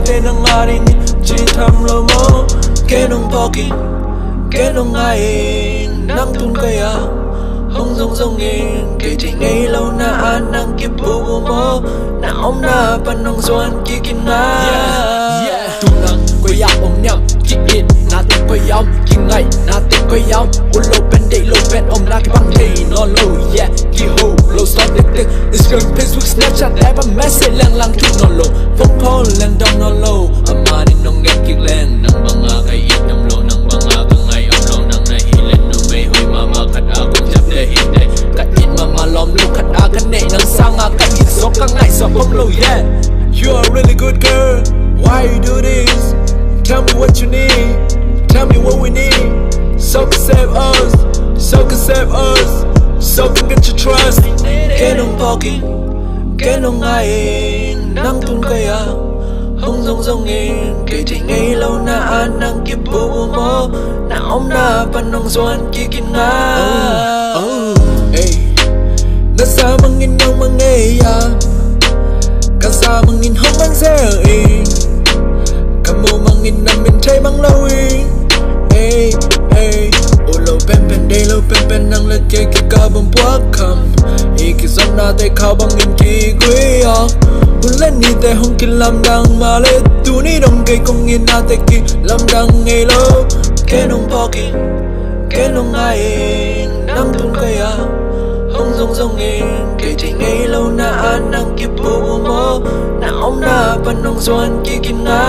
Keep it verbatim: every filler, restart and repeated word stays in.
Te nang a ding ci tham lo maw? Kei nong phawk in, kei nong ngai in, nang tun kei a hong zongzong in. Kei thei ngei lo na a nang kipupu maw? Na omna pan nong zuan kik in nga. Tun nang koi a om niam kik in, na tun koi a om kingai, na tun koi a om. Ut lo pen deih lo pen om na kibang thei nawn lo. Yeah, kiho lo sawt tektek. Instagram, Facebook, Snapchat te pan message leng lang thuk nawn lo. Phone call leng dong nawn lo. Amah in nong gen kik leng, nang bang a ka it om lo, nang bang a ka ngai om lo. Nang na hi leh numei hoih mahmah khat a kong ciamteh hi teh. Ka it mahmah lawm lo khat a ka neih, nang sang a ka it zawk ka ngaih zawk om lo. Yeah, you are a really good girl. Why you do this? Tell me what you need. Tell me what we need. So can save us. So can save us. So can get your trust. Kei nong phawk in, kei nong ngai in, nang tun kei a hong zongzong in. Kei thei ngei lo na a nang kipupu maw? Na omna pan nong zuan kik in nga. Oh, hey. Na za mang in nang mang ngei a, ka za mang in hong mang zel in, ka mu mang in na min thei mang lo in. Hey, hey. Ut lo penpen, deih lo penpen, nang le kei kikal bang puak kham. I kizopna te khau bang in kigui a, hun le ni te hong kilamdang mah le, tuni dong kei kong it na te kilamdang ngei lo. Kei nong phawk in, kei nong ngai in, nang tun kei a hong zongzong in. Kei thei ngei lo na a nang kipupu maw? Na omna pan nong zuan kik in nga.